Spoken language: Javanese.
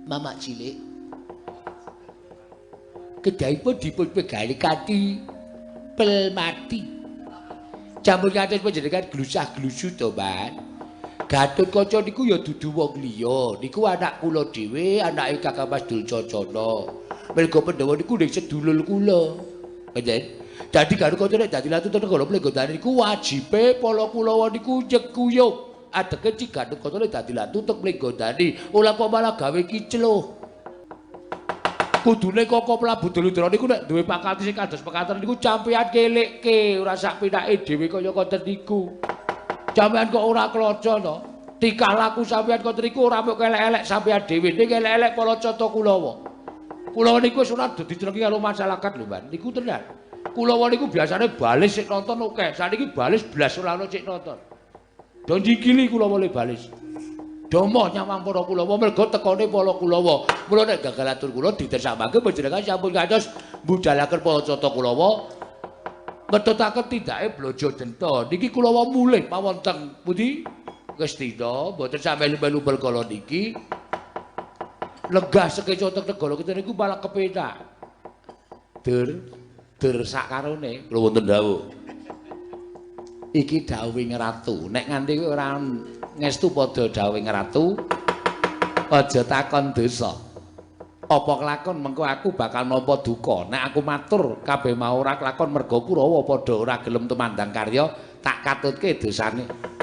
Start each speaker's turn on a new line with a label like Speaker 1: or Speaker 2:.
Speaker 1: Mamak cilik. Kedahipun dipun pegali kanthi pel mati. Jampun ngantos panjenengan glusah-glusu to, Mbak. Gatotkaca niku ya dudu wong liya, niku anak kula dhewe, anake Kakang Mas Dulcacana. Merga Pandhawa niku ning sedulur kula. Pancen. Dadi Gatotkaca nek dadi ratu teng negara Plenggondani niku wajibe para Kulawa niku nyekuyung. Adeke Ci Gatotkaca nek dadi ratu teng Plenggondani, ora kok malah gawe kicluh. Kudune Koko Prabu Duryudana niku nek duwe pakalti sing kados pekaten niku campean kelekke, ora sak pinake dhewe kaya ngoten niku. Sampeyan kok ora kloco to? Tingkah laku sampeyan ngoten niku ora mung elek-elek sampeyan dhewe, ning elek-elek para cata Kulawa. Kulawa niku wis ora dadi karo masyarakat lho, Mbak. Niku tenan. Kulawa niku biasane balis sik nonton akeh. Saniki balis blas ora ono sik nonton. Do njikili Kulawa le balis. Domo nyawang para Kulawa merga tekone para Kulawa. Mula nek gagal atur kula ditersambake panjenengan sampun kantos mbudalaken para cata Kulawa ngetutaken tindake blojo denta. Niki Kulawa mulih mawon teng pundi? Ngastina, mboten sampe melu perkara niki. Lenggah sekeca teng negara kita niku malah kepenak. Dur, dur sakarone.
Speaker 2: Kula wonten dawuh.
Speaker 1: Iki dawuhing ratu. Nek nganti kowe ora ngestu padha dawuhing ratu, aja takon dosa. Apa kelakon mengko aku bakal nampa duka. Nek aku matur kabeh mau ora kelakon merga Kurawa padha ora gelem tumandang karya, tak katutke dosane.